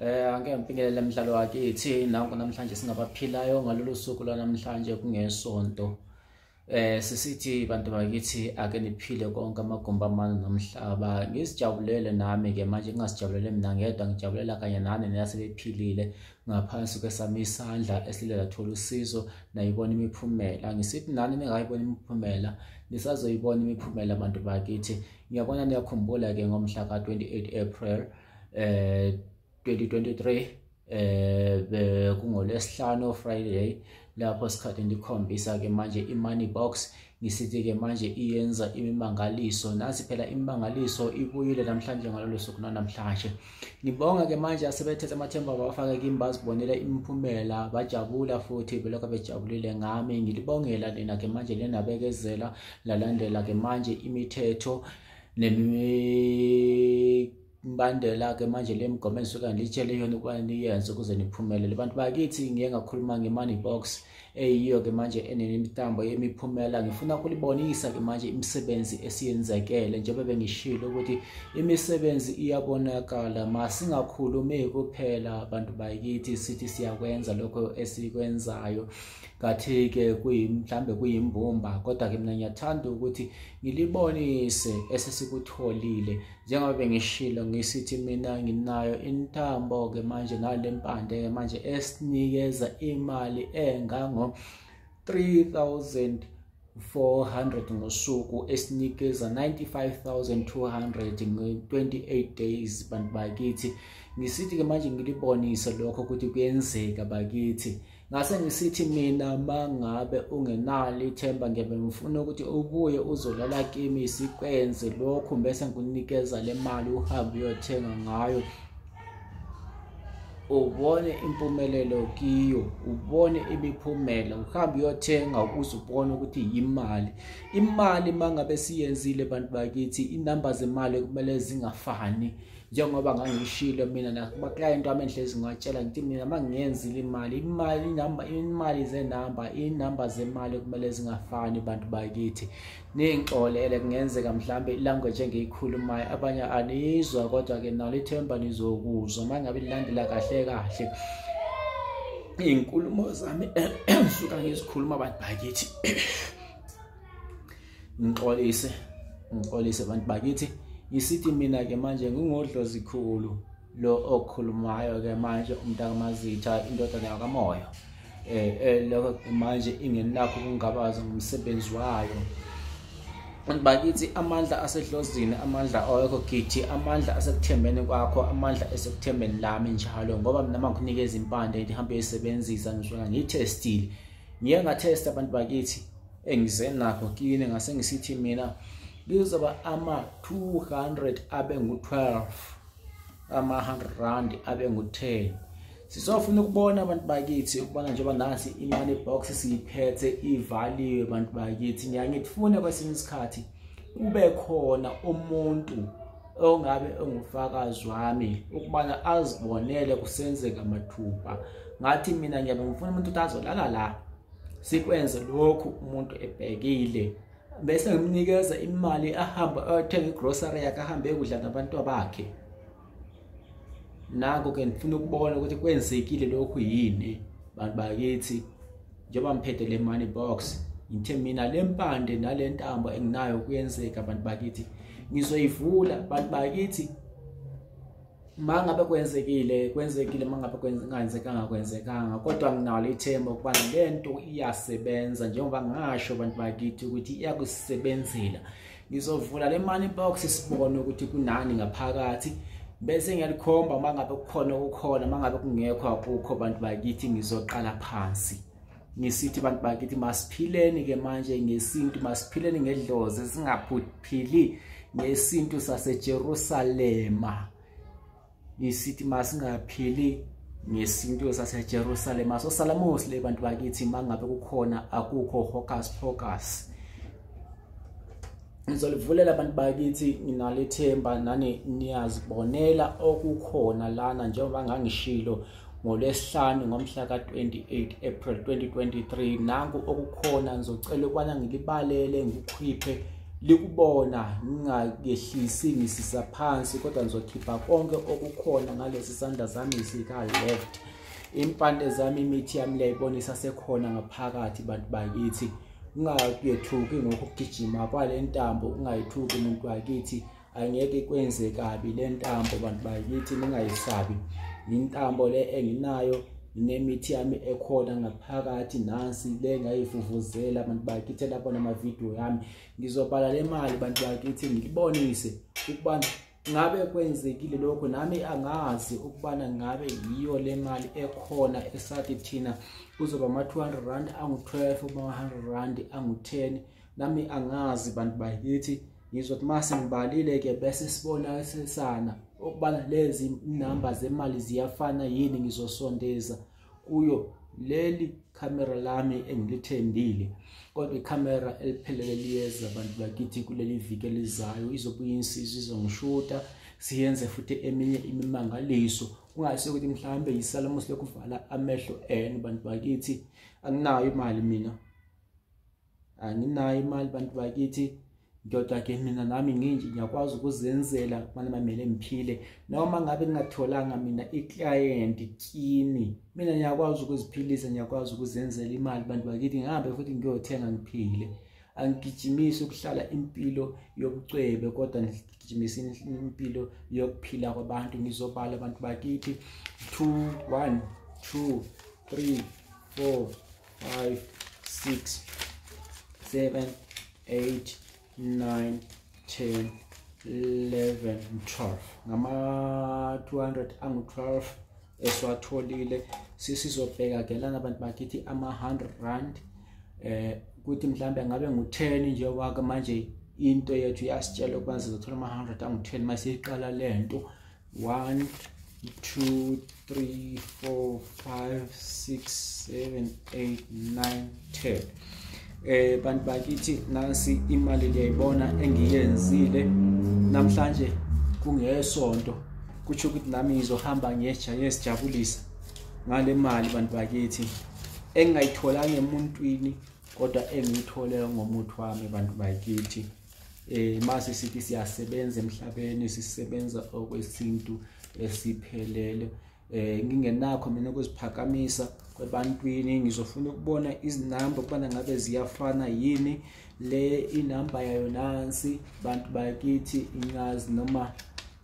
Angeke ngibingelele emdlalo wakithi nanku namhlanje singabaphilayo ngalolu suku lwanamhlanje kungesonto. Sisithi bantu bakithi ake niphile konke amagumbi amane nomhlaba. Ngizijabulele nami ke manje, ngingasijabulele mina ngedwa, ngijabulela kanye nani nasebephilile ngaphansi kwesami isandla esilele lathola usizo nayibona imiphumela. Ngisithi nani ningayibona imiphumela, nisazoyibona imiphumela bantu bakithi. Ngiyabona niyakhumbula ke ngomhla ka-28 April 2023 kungolwesihlanu Friday, lapho sikhathi ndikhombisa ke manje i-money box. Ngisithi ke manje iyenza imimangaliso, nasi phela imimangaliso ibuyile namhlanje ngalolu suku namhlanje. Ngibonga ke manje asebethethe amathemba bawafaka kimi, bazibonela imiphumela, bajabula futhi belokhu bejabulile ngami. Ngilibongela lena ke manje lenabekezela lalandela ke manje imithetho nemimbandela ke manje le migomo enisuka ngilitshele yona ukuba niyenze ukuze niphumelele. Bantu bakithi, ngiye ngakhuluma nge-money box eyiyo ke manje enemitambo yemiphumela. Ngifuna ukulibonisa ke manje imisebenzi esiyenzekele, njengoba bengishilo ukuthi imisebenzi iyabonakala. Masingakhulumi kuphela bantu bakithi, sithi siyakwenza lokho esikwenzayo kathi ke mhlambe kuyimbumba, kodwa ke mina ngiyathanda ukuthi ngilibonise esesikutholile. Njengoba bengishilo ngisithi mina nginayo intambo ke manje nale mpande ke manje esinikeza imali engango 3400 ngosuku, esinikeza 95200 nge-28 days bantu bakithi. Ngisithi ke manje ngilibonise lokho ukuthi kuyenzeka bakithi. Ngase ngisithi mina mangabe ungenalo ithemba, ngiyabe ngifuna ukuthi ubuye uzolala kimi sikwenze lokhu, bese ngikunikeza le mali uhambe uyothenga ngayo, ubone impumelelo kiyo, ubone imiphumela, uhambe uyothenga ukuze ubone ukuthi yimali. Imali mangabe siyenzile bantu bakithi, inamba zemali kumele zingafani. Njengoba ngangishilo mina nakuma-client wami enhlezi ngiwatshela ngithi mina uma ngiyenzile imali, imali zenamba, inamba zemali kumele zingafani bantu bakithi. Ningixolele, kungenzeka mhlambe ilanguage engiyikhulumayo abanye anizwa, kodwa ke nalo ithemba nizokuzwa uma ngabe nilandela kahle kahle iy'nkulumo zami ngisuka ngizikhuluma bantu bakithi. Ngixolise, ngixolise bantu bakithi. Ngisithi mina ke manje ngingodlozikhulu lo okhulumayo ke manje, umntakamazitha, indodana yakamoya, lokho manje ingenakho ukungabaza ngomsebenzi wayo. Bakithi, amandla asedlozini, amandla awekho githi, amandla asekuthembeni kwakho, amandla esekuthembeni lami njalo, ngoba mina mangikunikeza impande ngihambe uyisebenzisa, ngisuka ngiyithestile. Ngiye ngathesta abantu bakithi engize nakho kini, ngase ngisithi mina kuzoba ama-200 abe ngu-12, ama-100 rand abe ngu-10. Sizofuna ukubona abantu bakithi ukubona njengoba nasi i-money box siyiphethe ivaliwe bantu bakithi. Ngiyangifuna kwesinye isikhathi kube khona umuntu ongabe engufakazi wami ukubana azibonele kusenzeka mathupha. Ngathi mina ngiyabe ngifuna umuntu ukuthi azolala la sikwenze lokhu umuntu ebhekile, bese ngimnikeza imali ahambe ayothenga igrocery yakhe, ahambe ekudla nabantu bakhe. Nako ke ngifuna ukubona ukuthi kwenzekile lokhu yini bantu bakithi. Njengoba ngiphethe le money box, ngithe mina le mpande nale ntambo enginayo kuyenzeka bantu bakithi, ngizoyivula bantu bakithi. Mangabe kwenzekile kwenzekile, mangabe kwenzekanga kwenzekanga, kodwa nginalo ithemba ukuba lento iyasebenza. Njengoba ngasho bantu bakithi ukuthi iyakusebenzela, ngizovula le money box sibone ukuthi kunani ngaphakathi, bese ngiyalikhomba mangabe kukhona okukhona, mangabe kungekho akukho bantu bakithi. Ngizoqala phansi ngisithi bantu bakithi masiphileni ke manje ngesintu, masiphileni ngedlozi, singaphili ngesintu saseJerusalema. Ngisithi masingaphili ngesintu saseJerusalema. So salamusi le bantu bakithi, mangabe kukhona akukho hocus pocus. Ngizolivulela abantu bakithi, nginalethemba nani niyazibonela okukhona lana. Njengoba ngangishilo ngoLwesihlanu ngomhla ka-28 April 2023, nanku okukhona. Ngizocela ukubana ngilibalele ngikukhiphe likubona ngingakehlisi ngisisa phansi, kodwa ngizokhipha konke okukhona ngalesi sandla sami sika left. Impande zami, imithi yami liyayibona isasekhona ngaphakathi bantu bakithi. Ungayethuki ngokugijima kwale ntambo, ungayithuki umuntu wakithi, angeke kwenze kabi le ntambo bantu bakithi, ningayisabi. Intambo le enginayo nemithi yami ekhona ngaphakathi, nansi le ngayivuvuzela abantu bakithi lapho namavidiyo yami. Ngizobala le mali bantu bakithi, ngilibonise ukubana ngabe kwenzekile lokho. Nami angazi ukubana ngabe yiyo le mali ekhona esathi thina kuzoba ama-200 rand angu-12, ama-100 rand angu-10. Nami angazi bantu bakithi. Ngizothi mase ngibalile-ke bese sibonisana ukubana lezi namba zemali ziyafana yini. Ngizosondeza kuyo leli camera lami engilithembile, kodwa ikhamera eliphelele liyeza bantu bakithi kuleli viki elizayo. Izobuya insizwa izongishuta, siyenze futhi eminye imimangaliso. Kungase ukuthi mhlawumbe yisalamusi lokuvala amehlo enu bantu bakithi. Anginayo imali mina, anginayo imali bantu bakithi. Kodwa ke mina nami nginje ngiyakwazi ukuzenzela kumele mamele ngiphile, noma ngabe ngingatholanga mina i-client kini, mina ngiyakwazi ukuziphilisa, ngiyakwazi ukuzenzela imali bantu bakithi. Ngihambe futhi ngiyothenga ngiphile. Angigijimisi ukuhlala impilo yobucwebe, kodwa ngigijimisa impilo yokuphila kwabantu. Ngizobala abantu bakithi 2 1 2 3 4 5 6 7 8 9 10 11 12. Ngama 200 angu 12 esiwatholile. Sisizobheka ke lana abantu bakithi ama 100 rand, ukuthi mhlambe ngabe ngu10 nje waka manje. Into yethu yasitshela ukuba sizothola ama 100 angu10 masiyiqala lento. 1 2 3 4 5 6 7 8 9 10. Bantu bakithi, nansi imali liyayibona engiyenzile namhlanje kungesonto. Kutsho ukuthi nami ngizohamba ngiyesijabulisa ngale mali bantu bakithi, engingayitholanga emuntwini kodwa engiyithole ngomuthi wami bantu bakithi. Mase sithi siyasebenza emhlabeni, sisebenza okwesintu esiphelele. Ngingenakho mina ukuziphakamisa kwebantwini. Ngizofuna ukubona izinamba ukubana ngabe ziyafana yini. Le inamba yayo nansi bantu bakithi, ingazi noma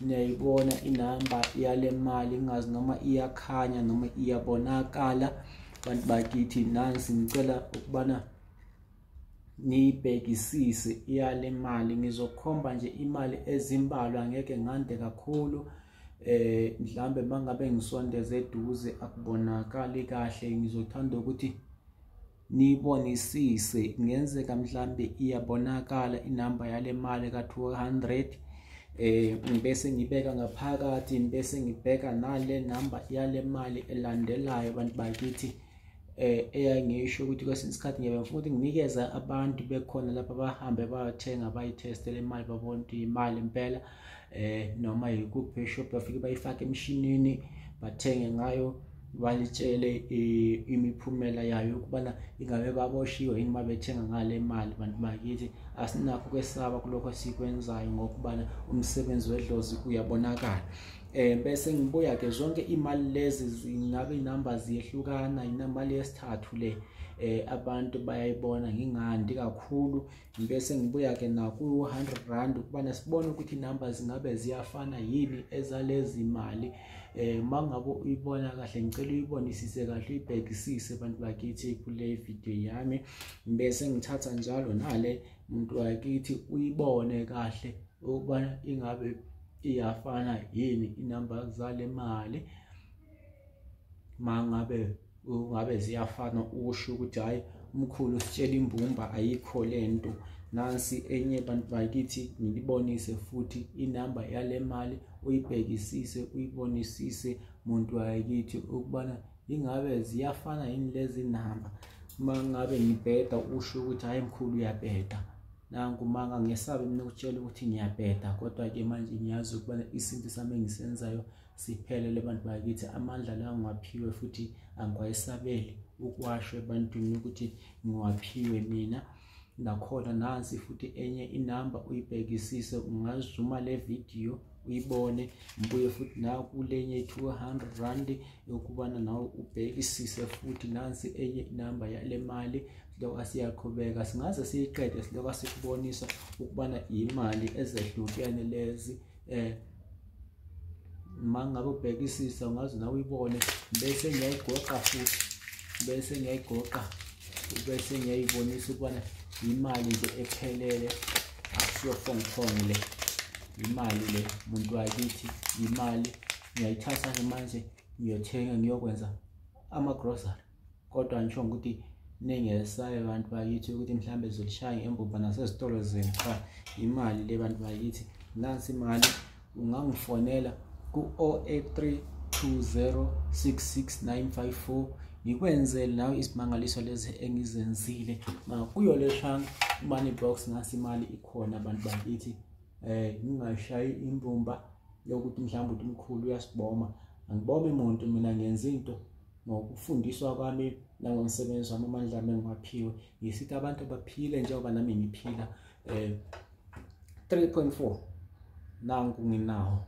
niyayibona inamba yale mali, ingazi noma iyakhanya noma iyabonakala bantu bakithi. Nansi, ngicela ukubana niyibhekisise iyale mali. Ngizokhomba nje imali ezimbalwa, ngeke ngande kakhulu. Mhlambe mangabe ngisondeze eduze akubonakali kahle. Ngizothanda ukuthi nibonisise, kungenzeka mhlambe iyabonakala inamba yale mali ka 200. Ngibese ngibeka ngaphakathi, ngibese ngibheka nale namba yale mali elandelayo bantu bakithi. Eyangisho ukuthi kwesinye isikhathi ngiyabe ngifuna ukuthi nginikeza abantu bekhona lapha bahambe bayothenga bayitheste le mali, babone ukuthi imali impela, noma yikuphi eshop bafike bayifake emshinini bathenge ngayo, balitshele imiphumela yayo ukubana ingabe baboshiwe yini mabethenga ngale mali bantu bakithi. Asinakho ukwesaba kulokho esikwenzayo ngokubana umsebenzi wedlozi uyabonakala. Bese ngibuya ke zonke imali lezi zingabe inamba ziyehlukana. Inamali yesithathu le abantu bayayibona, ngingandi kakhulu. Bese ngibuya ke naku 100 rand ukubana sibone ukuthi inamba zingabe ziyafana yini ezalezi mali. Mangabe uyibona kahle, ngicela uyibonisise kahle, uyibhekisise bantu bakithi kule video yami. Bese ngithatha njalo nale muntu wakithi uyibone kahle ukubana ingabe iyafana yini inamba zale mali. Mangabe ungabe ziyafana, usho ukuthi hayi umkhulu usitshela imbumba, ayikho lento. Nansi enye bantu bakithi, ngilibonise futhi inamba yale mali, uyibhekisise uyibonisise muntu wakithi ukubana ingabe ziyafana yini lezi namba. Mangabe ngibheda usho ukuthi hayi mkhulu uyabheda. Nangu manga ngesabe mina ukutshela ukuthi ngiyabheda, kodwa ke manje ngiyazi ukubana isinto sami engisenzayo siphelele bantu bakithi. Amandla la ngiwaphiwe futhi angiwayesabeli ukuwasho ebantwini ukuthi ngiwaphiwe mina. Nakhona nansi futhi enye inamba, uyibhekisise, ungazuma le video uyibone. Ngibuye futhi nakulenye 200 rand yokubana nawe ubhekisise futhi, nansi enye inamba yale mali. Silokhu siyaqhubeka, singaze siyiqede, silokhu sikubonisa ukubana imali ezehlukene lezi. Mangabe ubhekisisa ungaze nawe uyibone. Bese ngiyayigoqa futhi, bese ngiyayigoqa, bese ngiyayibonisa ukubana imali nje ephelele, akusiyo fongfong le, imali le muntu wakithi, imali. Ngiyayithatha-ke manje ngiyothenga, ngiyokwenza ama-grocery. Kodwa ngisho ukuthi ningesabe bantu bakithi ukuthi mhlambe zolishaya ngembumba nasezitolo zenu, cha, imali le bantu bakithi, nansi imali. Ungangifonela ku-083 2066954, ngikwenzele nawe isimangaliso lezi engizenzile kuyo le trunk money box. Nasi imali ikhona abantu bakithi. Ngingashayi imbumba yokuthi mhlawumbe uthi umkhulu uyasiboma, angibome muntu mina, ngenza into ngokufundiswa kwami nangomsebenzi wami, amandla ami engiwaphiwe. Ngisithi abantu abaphile njengoba nami ngiphila. 3.4 nanku nginawo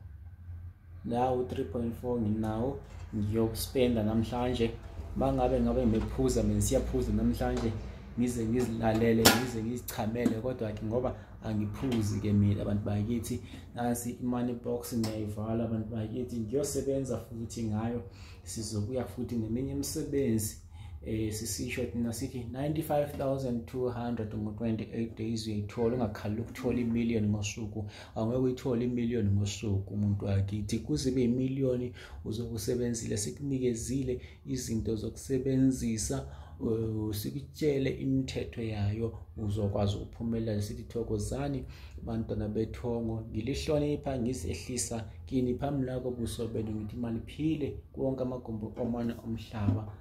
lawo, 3.4 nginawo, ngiyokuspenda namhlanje. Mangabe ngabe ngiphuza mina, siyaphuza namhlanje, ngize ngizilalele, ngize ngizichamele, kodwa ke ngoba angiphuzi ke mina abantu bakithi. Nasi i-money box, ngiyayivala abantu bakithi, ngiyosebenza futhi ngayo. Sizobuya futhi neminye imisebenzi. Sisisho thina sithi 95,200 ngo-28 days uyayithola. Ungakhaleli ukuthola imillion ngosuku, angeke uyithole imillion ngosuku umuntu wakithi. Kuze ibe imillion uzobe usebenzile, sikunikezile izinto zokusebenzisa, sikutshele imithetho yayo, uzokwazi ukuphumelela. Sithi thokozani bantwana bethongo, ngilihlonipha, ngizehlisa kini phambi lako buso benu, ngithi imali iphile kuwonke amagumbi omane omhlaba.